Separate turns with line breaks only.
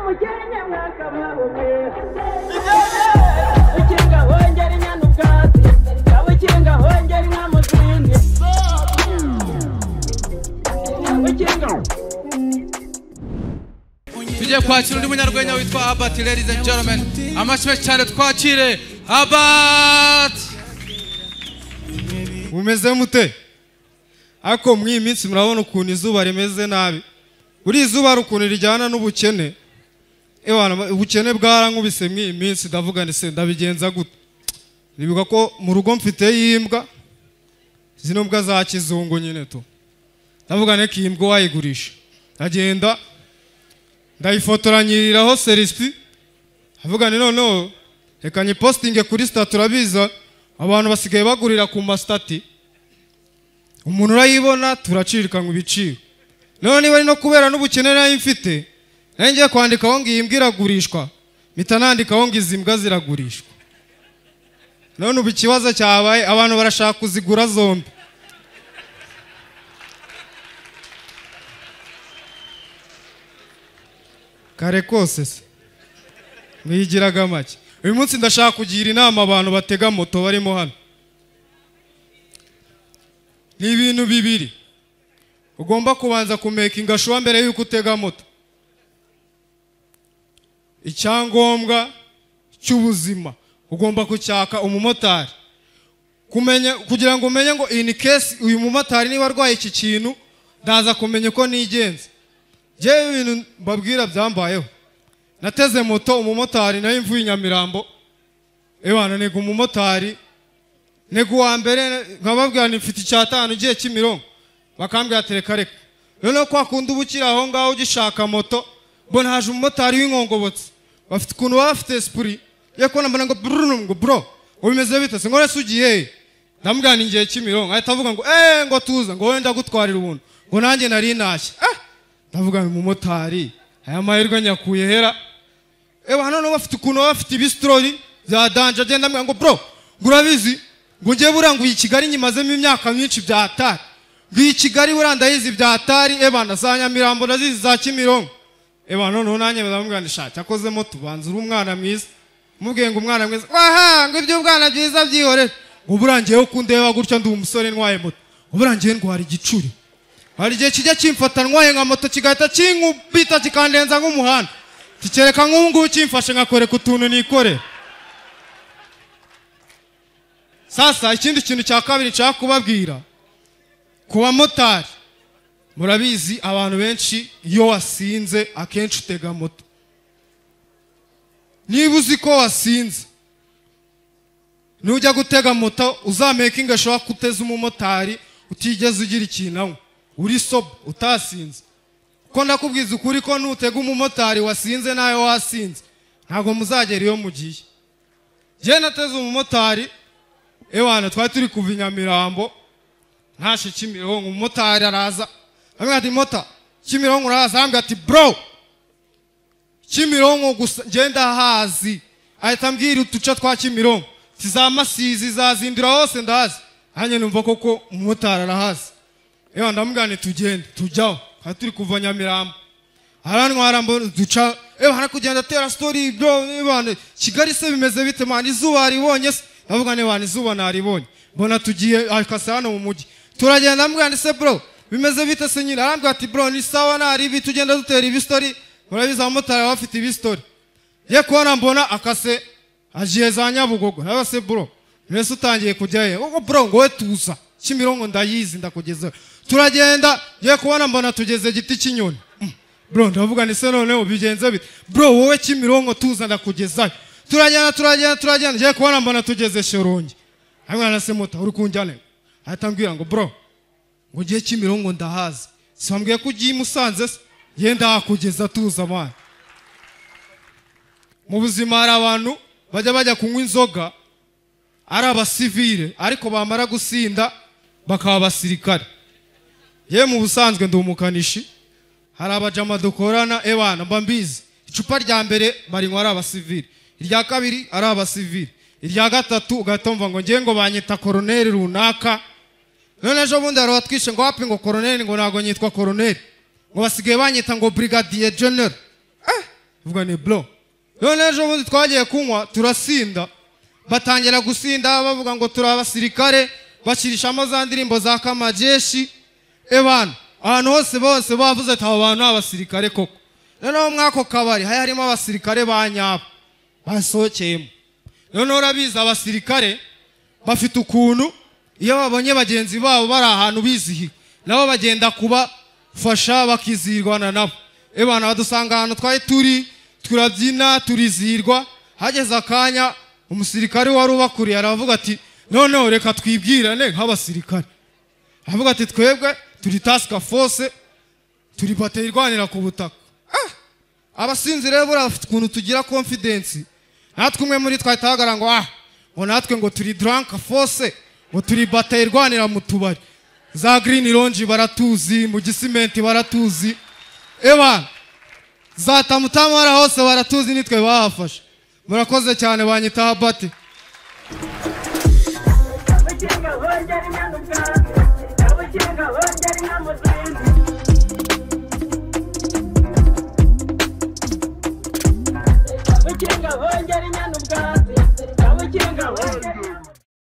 Umukenye mwakababwe Ukinga hongera inyana ubwatsi Ukinga hongera inka mu zindi Ukinga.
Tugiye kwakira undi munyarwenya witwa Albert. Ladies and gentlemen, amashyi menshi cyane twakire Albert.
Mumeze mute? Ariko mw'iyi minsi murabona ukuntu izuba rimeze nabi. Buri izuba hari ukuntu rijyana n'ubukene. Ewana, ubukene bwarankubise mw'iyi minsi, ndavuga nti se ndabigenza gute? Nibuka ko mu rugo mfite y'imbwa, zino mbwa za kizungu nyine tu. Ndavuga nti iyi mbwa wayigurisha. Ndagenda ndayifotora nyiriraho selfie. Avuga nti noneho reka nyipostinge kuri status, urabiza abantu basigaye bagurira ku mastati. Umuntu urayibona turacirikanwa ibiciro. None niba ari no kubera n'ubukene nari mfite, nari ngiye kwandikaho ngo iyi mbwa iragurishwa, mpita nandikaho ngo izi mbwa ziragurishwa. None ubu ikibazo cyabaye, abantu barashaka kuzigura zombi. Kare kose se mwigiraga make. Uyu munsi ndashaka kugira inama abantu batega moto barimo hano. Ni ibintu bibiri ugomba kubanza kumekinga shuwa mbere yuko utega moto. Icyangombwa cy'ubuzima ugomba kucyaka umumotari, kumenya kugira ngo umenye ngo in case uyu mumotari niba arwaye iki kintu ndaza kumenya uko nigenza. Jewe ibintu mbabwira byambayeho. Nateze moto umumotari nayo mvuye Nyamirambo. Ewana nega umumotari, nega uwa mbere nkababwira nti mfite icyatanu ngiye Kimironko, bakambwira ati reka reka. Noneho kwa kundi uba ukiri aho ngaho ugishaka moto, mbona haje umumotari w'inkongobotsi. Bafite ukuntu baba bafite esprit yo kubona, mbona ngo brrr, ngo bro, ngo bimeze bite se, ngo ese ugiye he? Ndamubwira nti ngiye Kimironko. Ahita avuga ngo ngo tuza, ngo wenda gutwarira ubuntu, ngo nanjye nari ntashye. Ndavuga nti umumotari aya mahirwe nyakuye hera. Ewa noneho bafite ukuntu baba bafite ibisitori bya danger. Agenda ambwira ngo bro, ngo urabizi, ngo ngiye buriya ngo iyi Kigali nyimazemo imyaka myinshi bya hatari, ngo iyi Kigali buriya ndayizi bya hatari, ebana za Nyamirambo ndazizi za Kimironko. Ewa noneho nanjye ndamubwira nti sha cyakozemo tubanza uri umwana mwiza. Mubwiye ngo umwana mwiza, aha ngo iby'ubwana byiza byihorere. Ngo buriya ngewe uko undeba gutya ndi umusore ntwaye moto, ngo buriya ngewe ndwara igicuri. Hari igihe kijya kimfata ntwaye nka moto kigahita kinkubita kikandenza nk'umuhanda, kikereka nk'ubu ngubu kimfashe nkakwereka utuntu nikorera. Sasa ikindi kintu cya kabiri nshaka kubabwira ku bamotari, murabizi abantu benshi iyo wasinze akenshi utega moto. Niba uzi ko wasinze nujya gutega moto uzamekinga ashobora kuteza umumotari utigeze ugira ikintu anywa, uri soba utasinze. Ko ndakubwiza ukuri ko nutega umumotari wasinze nawe wasinze ntabwo muzagera iyo mugiye. Njye nateze umumotari, ewana twari turi kuva i Nyamirambo ntashe Kimironko, umumotari araza ambwira ati mota Kimironko uraza? Ambwira ati bro Kimironko gusa njye ndahazi. Ahita ambwira uduce twa Kimironko, za Masizi za Zindura hose ndahazi. Nanjye numva koko umumotari arahazi. Ewa ndamubwira nti tugende, tujyaho. Twari turi kuva Nyamirambo, arantwara mbona duca, ewa harakugenda atera story bro, ewana Kigali se bimeze bite man, izuba ribonye se? Ndavuga nti wana izuba naribonye. Mbona tugiye akasa hano mu mujyi. Turagenda ndamubwira nti se bro bimeze bite se nyine? Arambwira ati bro ni sawa naribi, tugenda dutera ibisitori. Murabizi abamotari baba bafite ibisitori. Ye kubona mbona akase agiye za Nyabugogo. Ndavuga se bro mbese utangiye kujya he? Ngo bro ngo we tuza Kimironko ndayizi ndakugezayo. Turagenda ye kubona mbona tugeze giti cy'inyoni. Bro ndavuga nti se noneho bigenze bite? Bro wowe Kimironko tuza ndakugezayo. Turagenda turagenda turagenda, ye kubona mbona tugeze Shyorongi. Hamwe na se moto uri kunjyana. Ahita ambwira ngo bro ngo ngiye Kimironko ndahazi, si wambwiye ko ugiye i Musanze se? Ngiye ndahakugeza tuza mwana. Mu buzima hari abantu bajya bajya kunywa inzoga ari abasivile, ariko bamara gusinda bakaba abasirikare. Ye mu busanzwe ndi umukanishi, hari abajama dukorana, ebana mba mbizi. Icupa rya mbere barinywa ari abasivile, irya kabiri ari abasivile, irya gatatu ugahita wumva ngo ngiye ngo banyita koroneri runaka. None ejo bundi hari abatwishe ngo wapi ngo koroneri, ngo ntabwo nyitwa koroneri, ngo basigaye banyita ngo brigadier general. Uvuga ni bro. None ejo bundi twagiye kunywa turasinda, batangira gusinda bavuga ngo turi abasirikare, bashyirishamo za ndirimbo za kamajeshi. Ebana ahantu hose bose bavuze ati abo bantu ni abasirikare koko. Noneho mwako kabari hari harimo abasirikare ba nyabo basohokeyemo. Noneho urabizi abasirikare bafite ukuntu iyo babonye bagenzi babo bari ahantu bizihiwe nabo bagenda kubafasha bakizihirwana nabo. Ebana badusanga ahantu twari turi turabyina turizihirwa. Hageze akanya umusirikare wari ubakuriye aravuga ati noneho reka twibwirane nk'abasirikare. Aravuga ati twebwe turi task force, turi batayo irwanira ku butaka. Abasinzi rero buriya bafite ukuntu tugira confidence. Natwe umwe muri twe ahita ngo ngo natwe ngo turi drunk force, ngo turi batayo irwanira mu tubari. Za Green Lounge baratuzi, mu Gisimenti baratuzi. Eba za Tamutamara hose baratuzi, nitwe bahafashe. Murakoze cyane, banyita Habati.
Abakinga bongera inyana ubwatsi, abakinga bongera inka mu zindi. Abakinga bongera inyana ubwatsi, abakinga bongera